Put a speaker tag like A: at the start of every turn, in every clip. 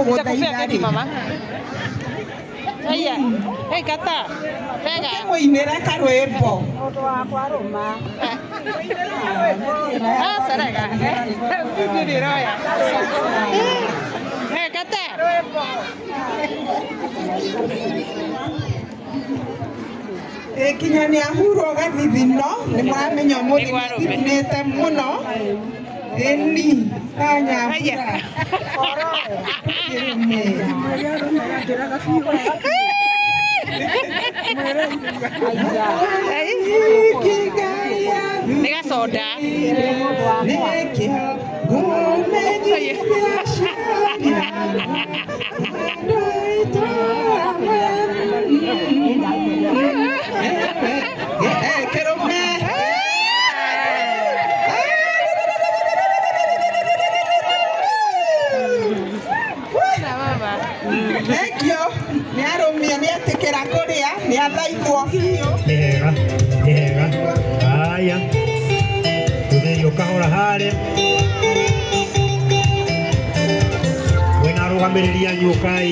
A: Nitakupea keki mama. Haya. Hey kata. Rega.
B: Muinĩre karwĩmbo.
C: Mũndũ wakwa rũma.
A: Ah, sarega. Ndiri roya. Hey kata.
B: Kinya nĩ ahurwo gathithino nĩ mũramenya ũmũthĩ nĩthinĩte mũno ĩni ta Nyambura
A: Nĩ gacoda.
B: Thank you. Nĩ arũmio nĩ etĩkĩra kũrĩa nĩ athaithwo biũ.
D: Nĩ hega, nĩ hega. Haya. Tũthĩrio kahora harĩa. Mwĩna arũgamĩrĩri anyu ũkai.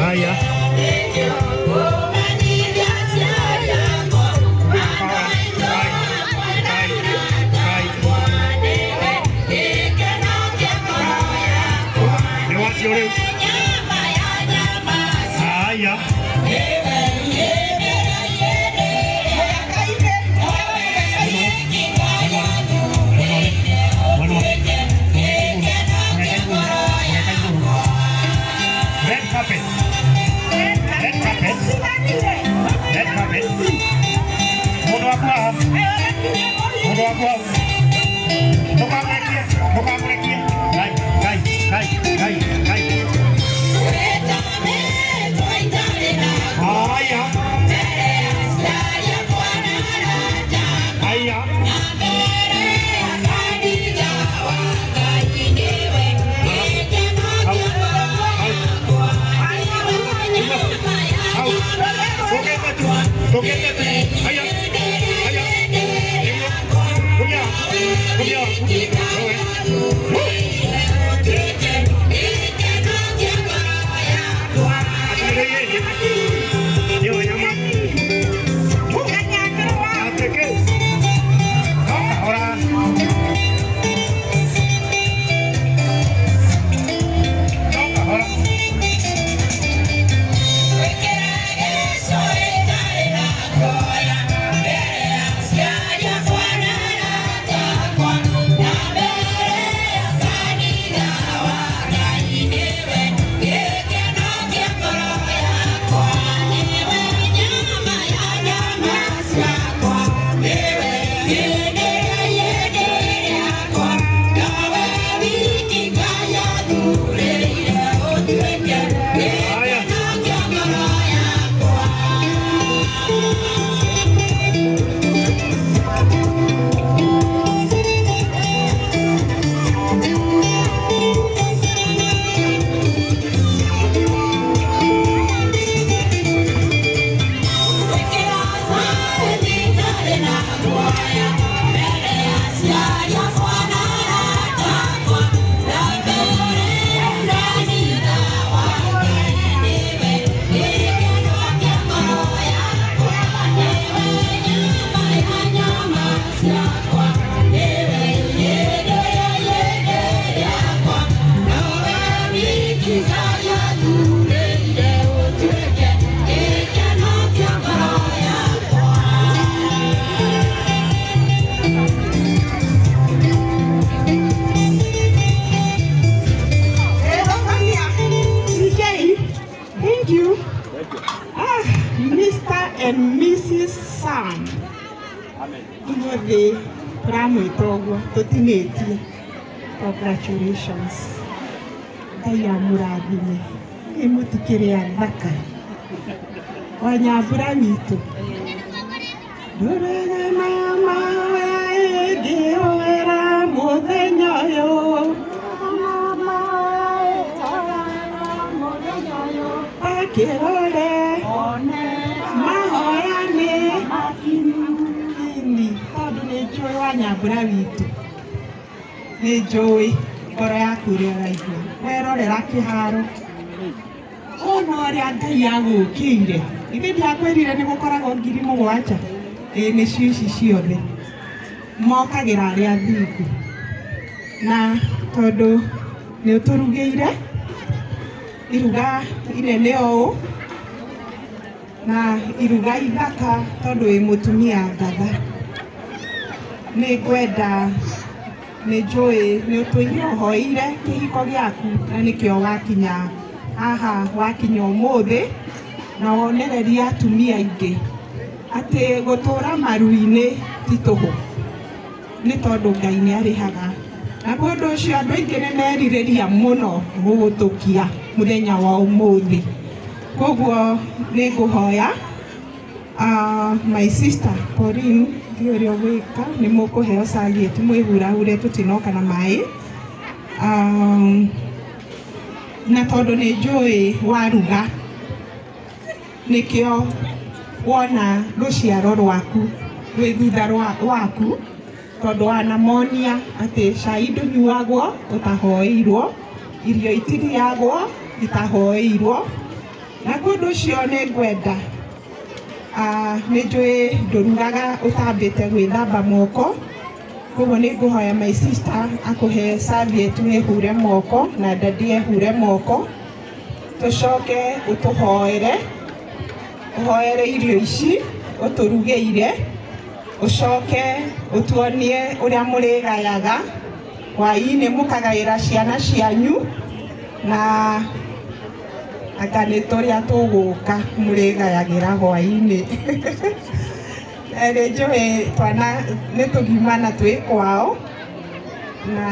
D: Haya. Haya. Red carpet. Red carpet. Red carpet. Mundu waku haha. Mundu waku hau. Ndũkamũrekie. Ndũkamũrekie. Ngai, Ngai, Ngai, Ngai, Ngai. Haya. Haya. Haya. Haya.
B: Thank you. Ah, Mr. and Mrs. Sam. Umuthi tũramwĩta ũguo tũtinĩtie. Congratulations. Ngai amũrathime. Ĩ mũtikĩrĩ athaka. Wanyambura witũ. Ndũrĩrĩ na mawe ĩngĩũĩra mũthenya ũyũ. Akĩrore mahoya nĩ ini tondũ nĩ njũĩ Wanyambura witũ Nĩ njũĩ ngoro yaku ũrĩa ũraigua. Werorera kĩharo ona ũrĩa Ngai agũkĩire. Ithe ndiakwĩrire nĩ gũkoragwo 7,000. Ĩĩ nĩcio ici ciothe mokagĩra arĩa athingu. Na tondũ nĩ ũtũrugĩire iruga inene ũũ na iruga ithaka tondũ wĩ mũtumia ngatha, nĩ ngwenda nĩ njũĩ nĩ ũtũire ũhoeire kĩhiko gĩaku na nĩkĩo wakinya haha wakinya ũmũthĩ, na wonereria atumia aingĩ atĩ gũtũra maru-inĩ ti tũhũ, nĩ tondũ Ngai nĩ arĩhaga. Na ũndũ ũcio andũ aingĩ nĩ merirĩria mũno gũgũtũkia mũthenya wa ũmũthĩ. Koguo nĩ ngũhoya my sister Pauline, ndiũĩ ũrĩa ũgwĩka, nĩ mũkũheo serviette mwĩhurahure tũtinoka na maĩ. Na tondũ nĩ njũĩ waruga nĩkĩo wona rũciaro rwaku rwĩ thutha waku, tondũ wanamonia atĩ cai ndũnyuagwo ũtahoeirwo, irio itirĩagwo itahoeirwo. Na ũndũ ũcio nĩ ngwenda nĩ njũĩ ndũrugaga ũtambĩte gwĩthamba moko, koguo nĩ ngũhoya my sister akũhe serviette wĩhure moko na daddy ehure moko, tũcoke ũtũhoere, ũhoere irio ici ũtũrugĩire, ũcoke ũtuonie ũrĩa mũrĩgayaga hwaĩ-inĩ mũkagaĩra ciana cianyu, na anga nĩ tũrĩa tũgũka mũrĩgayagĩra hwaĩ-inĩ. Nĩ njũĩ twana nĩ tũgima na twĩ kwao, na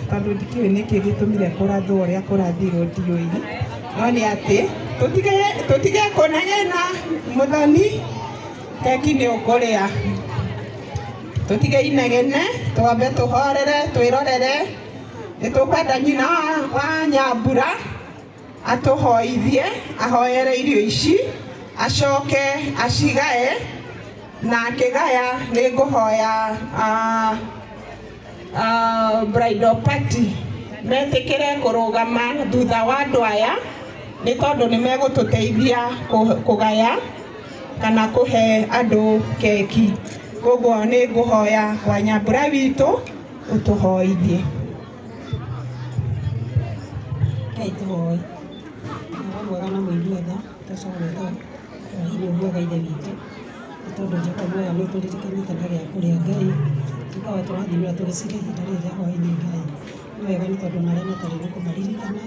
B: tondũ ndikĩũĩ nĩkĩ gĩtũmire kũrathwo ũrĩa kũrathirwo ndiũĩ, no nĩ atĩ tũtige kũnegena mũthoni, keki nĩ ũkũrĩa. Tũtige inegene, twambe tũhorere, twĩrorere. Nĩ tũkwenda nyina wa Nyambura atũhoithie, ahoere irio ici, acoke acigae, na akĩgaya nĩ ngũhoya bridal party metĩkĩre kũrũgama thutha wa andũ aya, nĩ tondũ nĩ megũtũteithia kũgaya kana kũhe andũ keki. Koguo nĩ ngũhoya wa Nyambura witũ ũtũhoithie.
C: Ngai tũhoe. Mwega na mũigua tha, tũcoke hwaĩ-inĩ mwega Ithe witũ, nĩ tondũ njoka mwega nĩ ũtũririkanĩte na gĩa kũrĩa Ngai, tukawa tũrathimĩra tũgĩciria ihinda rĩrĩ rĩa hwaĩ-inĩ Ngai. Nĩ wega nĩ tondũ ona arĩa matarĩ nĩ ũkũmaririkana,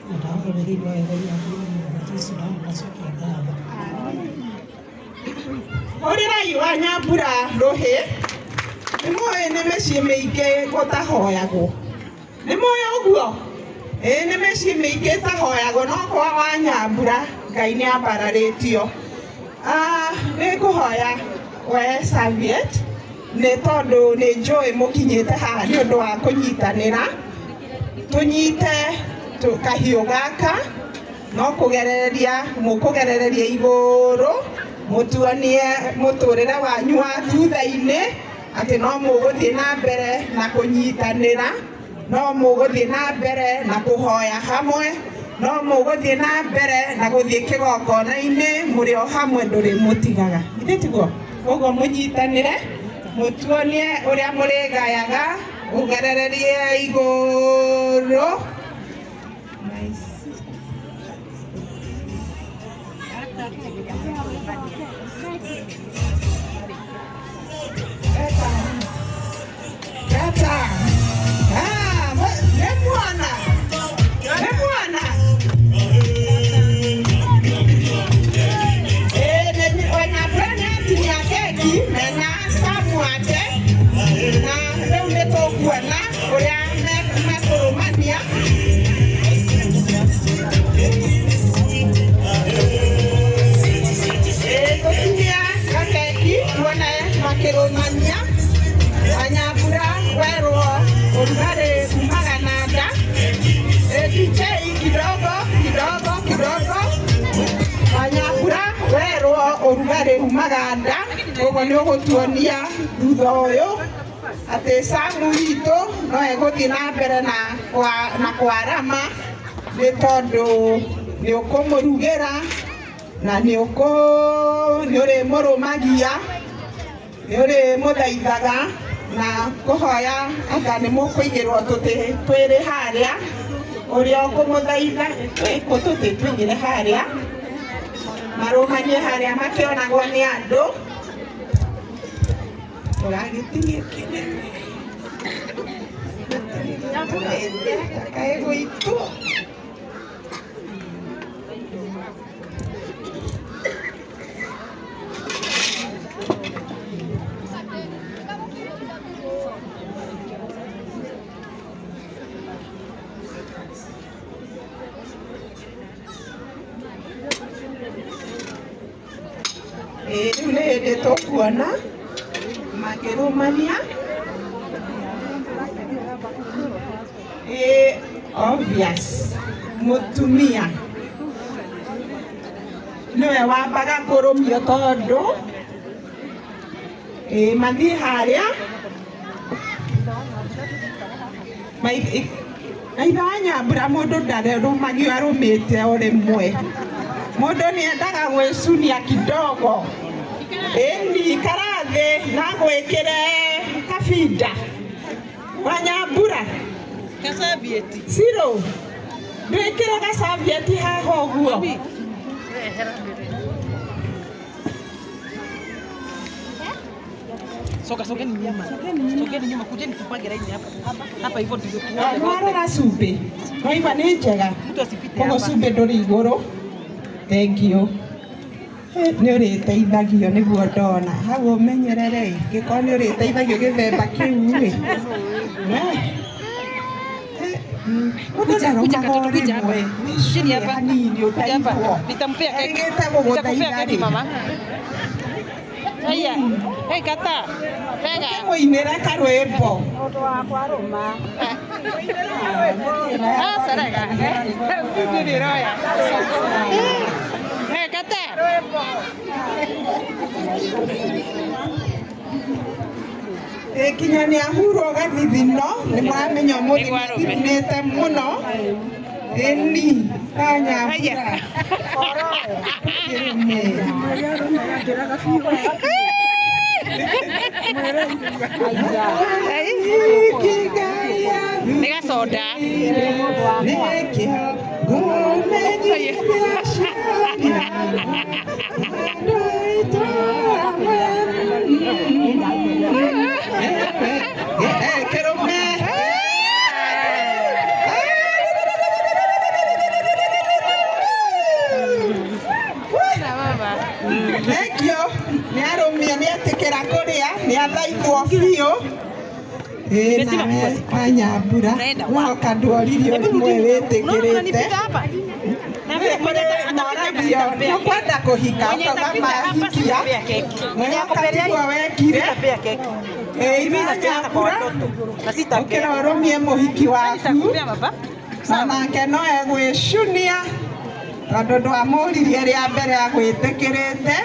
C: na ndahoya thĩinĩ wa wega-inĩ waku na mũrũ wa Jesũ ndamacokia ngatho.
B: Hũrĩrai wa Nyambura rũhĩ. Nĩ mũĩ nĩ mĩciĩ mĩingĩ gũtahoyagwo. Nĩ mũĩ ũguo? Ĩĩ nĩ mĩciĩ mĩingĩ ĩtahoyagwo, no kwa wa Nyambura Ngai nĩ ambararĩtio. Nĩ ngũhoya we serviette, nĩ tondũ nĩ njũĩ mũkinyĩte haha nĩ ũndũ wa kũnyitanĩra. Tũnyite kahiũ gaka, no kũgerereria mũkũgerereria igũrũ, mũtuonie mũtũrĩre wanyu wa thutha-inĩ atĩ no mũgũthiĩ na mbere na kũnyitanĩra, no mũgũthiĩ na mbere na kũhoya hamwe, no mũgũthiĩ na mbere na gũthiĩ kĩgongona-inĩ mũrĩ o hamwe, ndũrĩ mũtigaga. Githĩ tiguo? Koguo mũnyitanĩre, mũtuonie ũrĩa mũrĩgayaga, ũgerererie igũrũ. Kata. Nĩ mwana. Nĩ mwana. Wanyambura nĩ atinia keki mena Samu ake, na rĩu nĩ tũkuona ũrĩa mekũrũmania. Tũtinia gakeki tuone makĩrũmania. Wanyambura werwo ũrugarĩ umaga na nda. DJ kidogo kidogo kidogo. Wanyambura werwo ũrugarĩ umaga nda, ũguo nĩ ũgũtuonia thutha ũyũ. Atĩ Samu witũ no egũthiĩ na mbere na kwarama nĩ tondũ nĩ ũkũmũrugĩra na nĩ ũrĩmũrũmagia nĩ ũrĩmũthaithaga na kũhoya anga nĩ mũkũigĩrwo tũtĩ twĩrĩ harĩa ũrĩa ũkũmũthaitha twĩkũ tũtĩ tũigĩre harĩa marũmanie harĩa makĩonagwo nĩ andũ tũragĩtinie kĩnene takaĩgũitwo. Rĩu nĩ hĩndĩ tũkuona makĩrũmania. Obvious mũtumia nĩwe wambaga kũrũmio tondũ mathiĩ harĩa aitha wa Nyambura mũndũ ndarũmagio arũmĩte o rĩmwe. Mũndũ nĩ endaga gwĩcunia kidogo. Ĩni ikara thĩ na gwĩkĩre kabinda wa Nyambura
A: Kasabieti.
B: Ciro ndwĩkĩre gacabieti haha ũguo.
A: Soka sogeni nyuma. Sogeni nyuma kujeni tupange line hapa. Hapa hivyo ndivyo tuone.
B: Warora cumbĩ. Waigua nĩ njega.
A: Mtu asipite
B: Koguo
A: hapa.
B: cumbĩ ndũrĩ igũrũ. Thank you. Nĩ ũrĩteithagio nĩguo ndona. Hau ũmenyerere ngĩkorwo nĩ ũrĩteithagio gĩthemba kĩu rĩ. Mũndũ ndarũmaga o rĩmwe.
A: Chini hapa.
B: Hanini
A: Kuja hapa.
B: ũtaigwo.
A: Nitampea keki.
B: Erĩgĩte
A: Nitakupea
B: gũgũthaitha
A: keki
B: rĩ.
A: mama. Haya. Hey kata. Tega.
B: Ũkĩmũinĩre karwĩmbo.
A: Ah, sarega. Bibi roya. Hey kata.
B: Kinya nĩ ahurwo gathithino nĩ mũramenya ũmũthĩ nĩthinĩte mũno. Ĩni ta Nyambura. Kĩrũme.
A: Nĩ gacoda.
B: Nĩkĩo ngũmenyithia ciana andũ aitũ amwe. Kĩrũme.
A: Na mama.
B: Thengio nĩ arũmio nĩ etĩkĩra kũrĩa nĩ athaithwo biũ. Ĩ nawe wa Nyambura wehoka nduoririo rĩmwe
A: Unaona
B: wĩtĩkĩrĩte.
A: unanipita hapa? Na vile mwenye
B: Moragio nĩũkwenda kũhika
A: Mwenye
B: ũkauga
A: atapita hapa
B: mahikia
A: sitapea keki. Mwenye
B: wehoka
A: ako mbele
B: tiguo
A: yangu
B: wekire.
A: sitapea keki.
B: Ĩ
A: Mimi
B: itha
A: nataka kwa
B: Nyambura
A: watoto. Na sitapea.
B: ũkĩra ũrũmie mũhiki waku
A: Nitakupea baba.
B: na nake no egwĩcunia tondũ ndwamũririe rĩa mbere agwĩtĩkĩrĩte.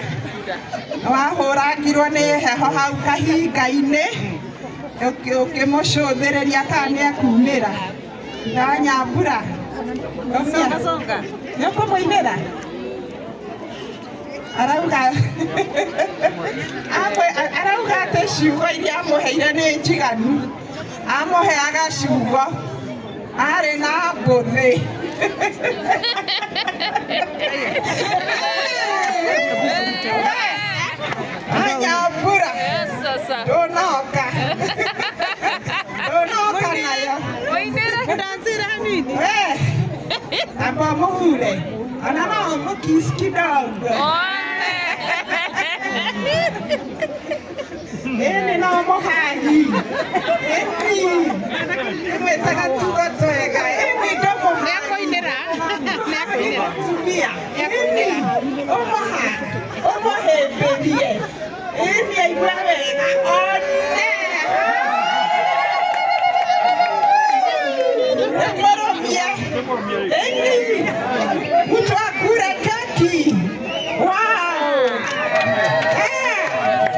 B: Wahũrangirwo nĩ heho hau kahinga-inĩ ũkĩmũcũthĩrĩria kana nĩ ekumĩra. Na Nyambura
A: Songa songa.
B: nĩ ũkũmũinĩra? Arauga arauga atĩ ciugo iria amũheire nĩ njiganu. Amũheaga ciugo arĩ na mbũthĩ. Nyambura ndũnoka ndũnoka nayo.
A: Mũdancĩra hanini.
B: Amba mũhure ona no ũmũkiss kidogo. Ĩni no mũhagi. Ĩni ĩmwĩtaga tugo twega. Ĩni ndũmũhagi.
A: Nĩakũinĩra. Nĩakũinĩra.
B: Mũtumia. Ĩni ũmũha ũmũhĩmbĩrie. Ĩni aigua wega one. Nĩmũrũmie. Ĩni mtu akure keki. Wow.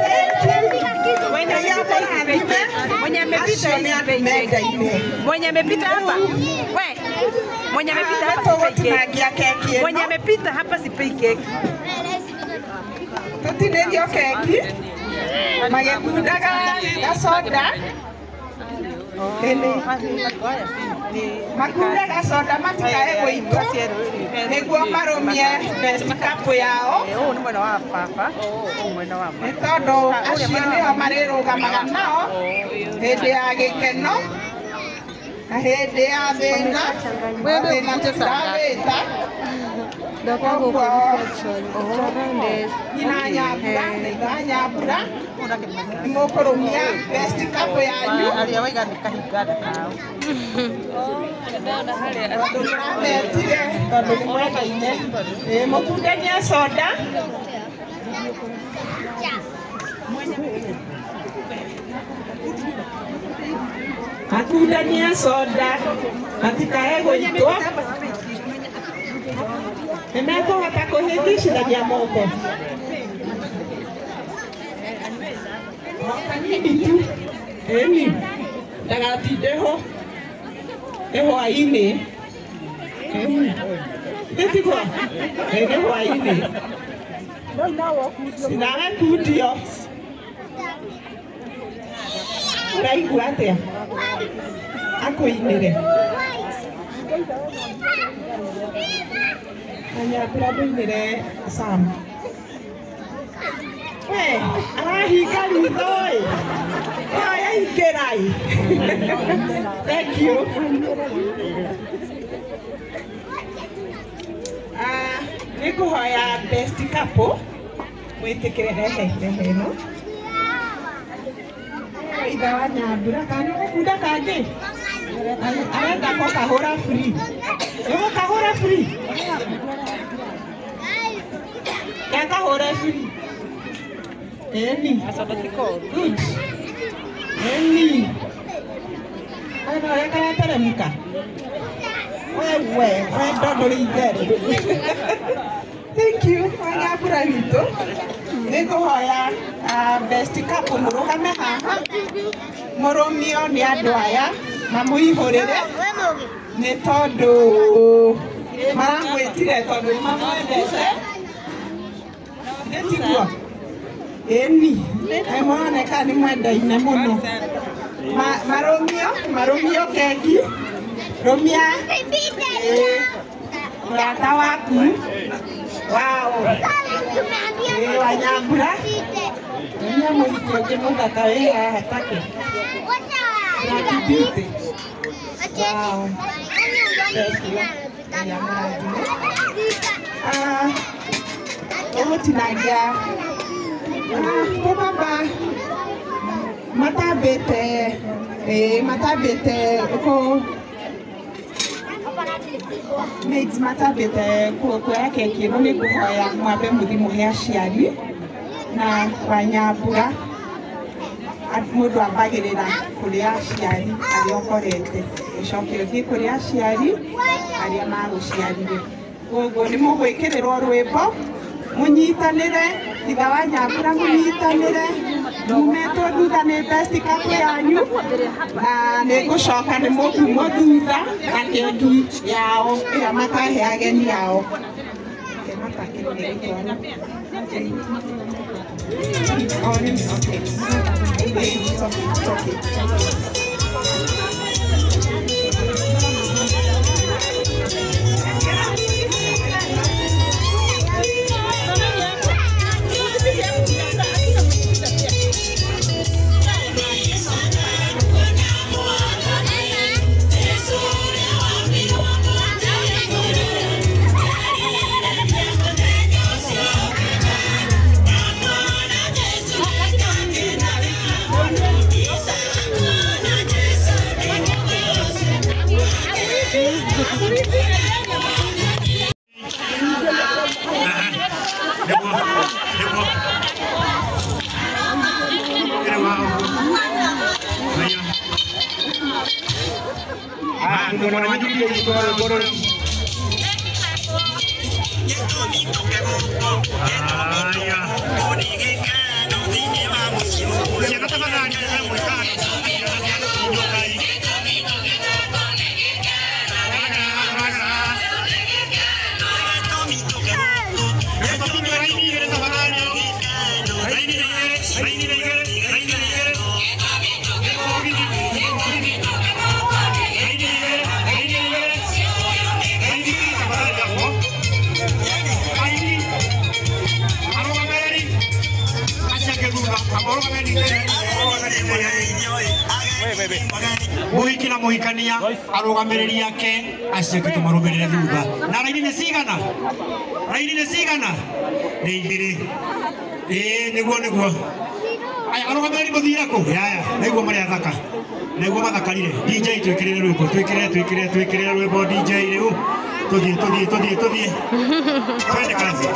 B: Thank you.
A: Mwenye
B: Ngai
A: atapita
B: amũrathime.
A: Mwenye
B: mendaine.
A: Mwenye amepita hapa. We. Mwenye amepita hapa sipei keki. Mwenye amepita hapa sipei keki.
B: Tutinĩrio keki magĩkundaga gacoda. Makundaga soda matikae gũitwo nĩguo marũmie best couple yao. Nĩ tondũ acio nĩo marĩrũgamaga nao hĩndĩ ya gĩkeno na hĩndĩ ya thĩna. Thĩna tũtirawĩta. Koguo nyina Nyambura na itha Nyambura nĩ mũkũrũmia best couple yanyu.
A: Arĩa waiga nĩ kahinga kao.
B: Tondũ mũrametire tondũ nĩ mwendaine. Mũkundanie soda. Makundanie soda matikae gũitwo. Nĩ mekũhota kũhĩngĩcithania moko. Kanini tu. Ĩni ndagatinde ho. Nĩ hwaĩ-inĩ. Nĩ Nĩ hwaĩ-inĩ. Nawe kundio. Ũraigua atĩa? Akũinĩre. Na Nyambura ndũinĩre Sam. We, arahinga ritho ĩ. Oya ingĩra ĩ. Thank you. Nĩ ngũhoya best couple mwĩtĩkĩre rehe rehe ĩno. Ithe wa Nyambura kana ũgũkunda kangĩ? Arenda gũkahũra free. Ũgũkahũra free? Gakahũre free. Ĩni. Good. Ĩni. Wena ũrĩa karateremka. Wewe, wendo ndũrĩ itherũ. Thank you, Wanyambura witũ. Nĩ ngũhoya best couple mũrũgame haha. Mũrũmio nĩ andũ aya mamũihũrĩre nĩ tondũ maramwĩtire tondũ nĩ mamwendete. Nĩ tiguo? Ĩni, nĩ mũroneka nĩ mwendaine mũno. Marũmio, marũmio keki. Rũmia mũrata waku. Wow. Wanyambura. Rũmia mũhiki ũngĩ mũthaka wĩ haha take. Nakibite. Wow. Thank you. Ũgũtinangia tũkamba matambĩte matambĩte kũ maids matambĩte kuoya keki ĩno nĩ ngũhoya mwambe mũthiĩ mũhe aciari na Wanyambura mũndũ ambagĩrĩra kũrĩ aciari arĩa ũkorete ũcoke ũthiĩ kũrĩ aciari arĩa magũciarire. Koguo nĩ mũgwĩkĩrĩrwo rwĩmbo mũnyitanĩre itha wa Nyambura mũnyitanĩre mumetwo thutha nĩ best couple yanyu na nĩ ngũcoka nĩ mũkumwo thutha na keki yao ĩrĩa makahe ageni ao. Okay. It's okay. It's okay.
D: Muhiki na muhikania arugamiriri ake acio angĩ tũmarũmĩrĩre thutha. Na raini nĩ cigana? Raini nĩ cigana? Nĩ igĩrĩ. Ĩĩ nĩguo nĩguo. Aya arũgamĩrĩri mũthire kũ? Yaya, nĩguo marĩ athaka. Nĩguo mathakarire. DJ twĩkĩrĩre rwĩmbo, twĩkĩrĩre twĩkĩrĩre twĩkĩrĩre rwĩmbo DJ rĩu. Tũthiĩ tũthiĩ tũthiĩ tũthiĩ. Twende kazi.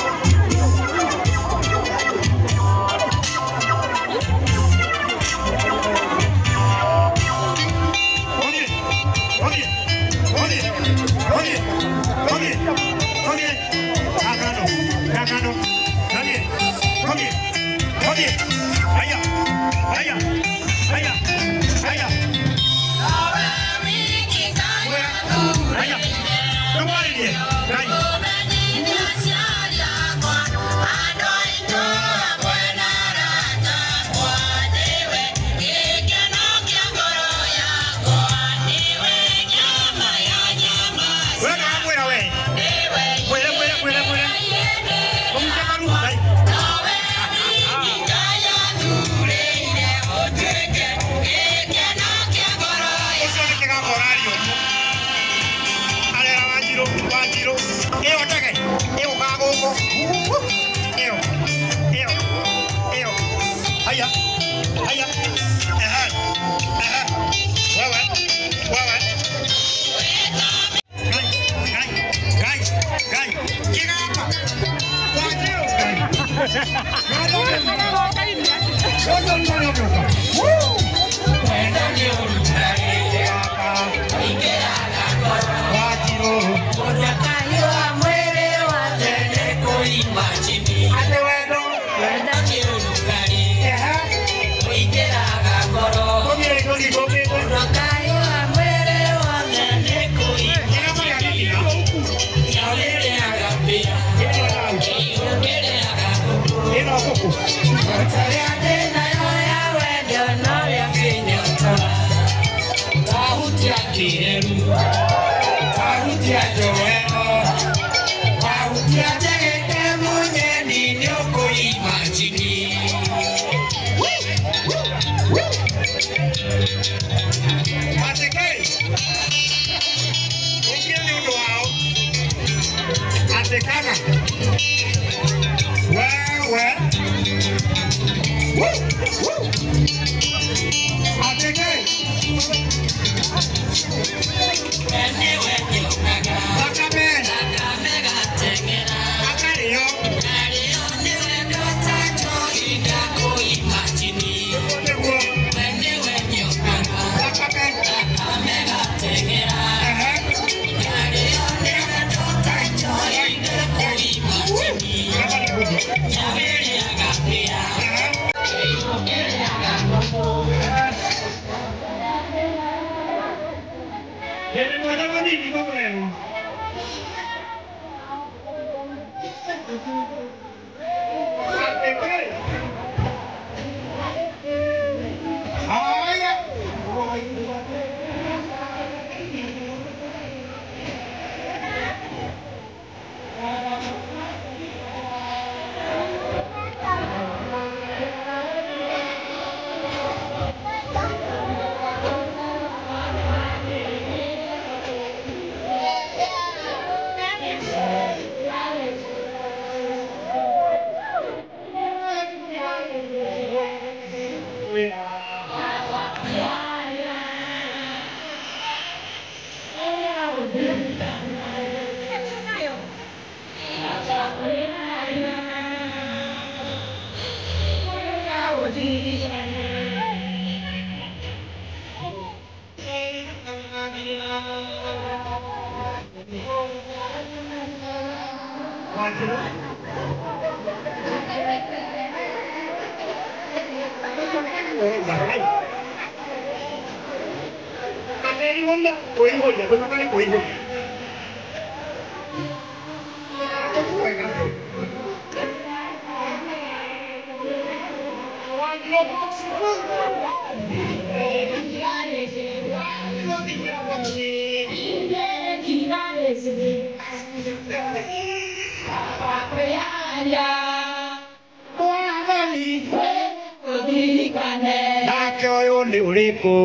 B: ũndirikane.
D: Nake ũyũ nĩ ũrĩkũ?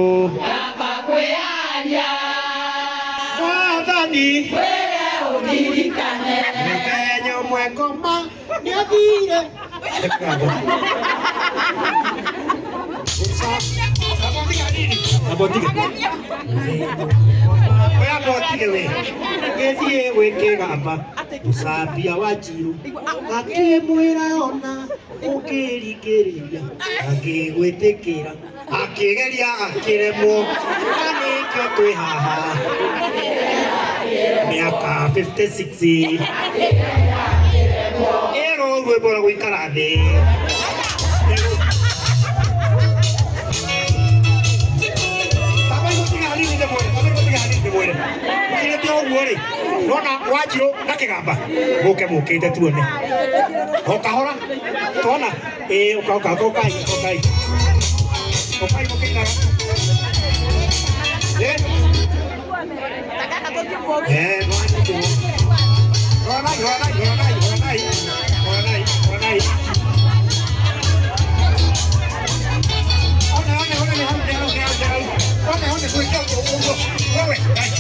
B: Kaba kwĩyaria.
D: Mwathani
B: Wĩre ũndirikane.
D: Mũthenya ũmwe ngoma nĩathire. Oya botige we gĩthiĩ gwĩ kĩgamba mũcambia wa Njiru akĩmwĩra ona ũkĩringĩrĩria akĩgwĩtĩkĩra akĩgeria akĩremwo na nĩkĩo twĩ haha mĩaka 56 ĩrwo rwĩmbo rwa gũikara thĩ. Mũkirĩte ũguo rĩ nona Wanjirũ na Kĩgamba mũke mũkĩte tuone o kahora tuona ĩĩ ũka ũka ũkai ũkai ũkai mũkĩinaga ĩ ronai ronai ronai ronai ronai ronai one one one nĩ hau nĩ hau nĩ hau nĩ hau one one gwĩka ũguo wewe ngai.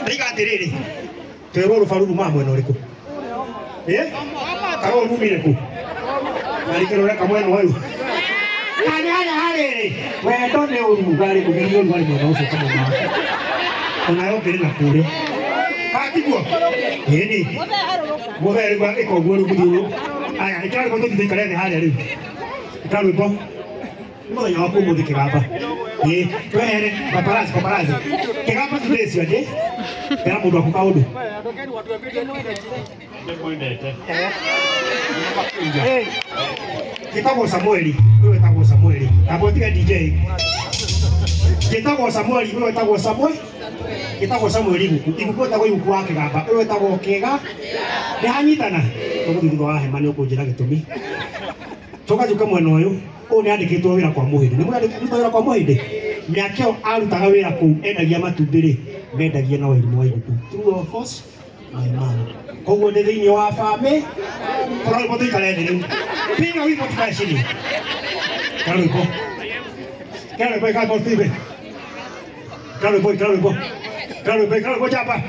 D: Riga atiriri twirwo rubaru ruma mwena uriku karwo rumire ku narikiroreka mwena uyu kana haria hariri wendo ni urugari kugiria urugari mwena ucio kana onayo ngiri na kuria katiguo ĩni mũthere rĩu ĩka ũguo rĩu mũthiũrũ aya ĩkĩra rwĩmbo tũthiĩ tũikare thĩ harĩa rĩu ĩkĩra rwĩmbo nĩ mũthenya waku ũmũthĩ Kĩgamba ĩĩ twehere paparazzi paparazzi Kĩgamba today is your day tera mũndũ waku kaũndũ gĩtagwo Samueli ũyũ wĩtagwo Samueli amba ũtige DJ gĩtagwo Samueli ũyũ wĩtagwo Samueli gĩtagwo Samueli Iguku Iguku wĩtagwo Iguku wa Kĩgamba ũyũ wĩtagwo Kĩga nĩ hanyitana tũgũthiĩ thutha wa hema nĩ ũkũnjĩra gĩtũmi tũgacuka mwena ũyũ ũyũ nĩ andĩkĩtwo wĩra kwa Mũhĩndĩ nĩ mũrandĩkĩtwo wĩra kwa Mũhĩndĩ mĩaka ĩyo arutaga wĩra kũu endagia matumbĩ rĩ mendagia na Wairimũ wa Iguku true or false my man koguo nĩ thĩinĩ wa bamĩ kora rwĩmbo tũikare thĩ rĩu piga wimbo tukae chini kora rwĩmbo kora rwĩmbo ikara rwĩmbo kora rwĩmbo kora rwĩmbo kora rwĩmbo kora rwĩmbo chapa.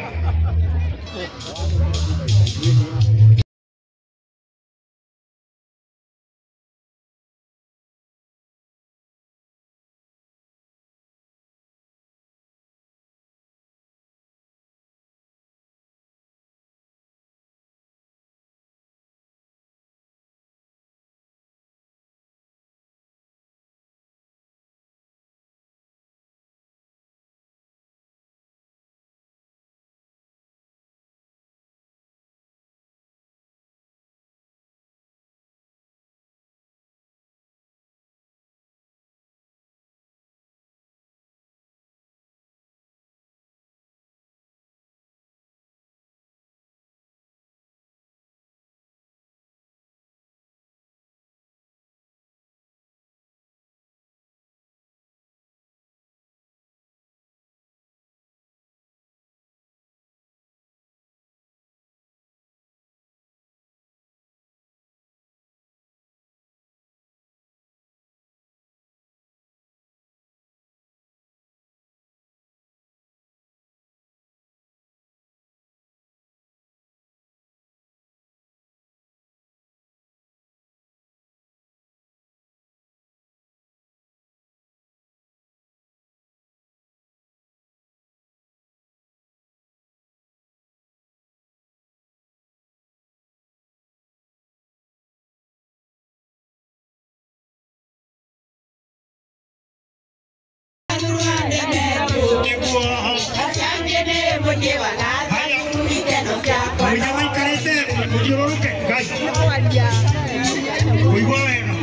D: Haya, mũige maikarĩte thĩ, mũthiũrũrũke. Ngai, kũigua wega.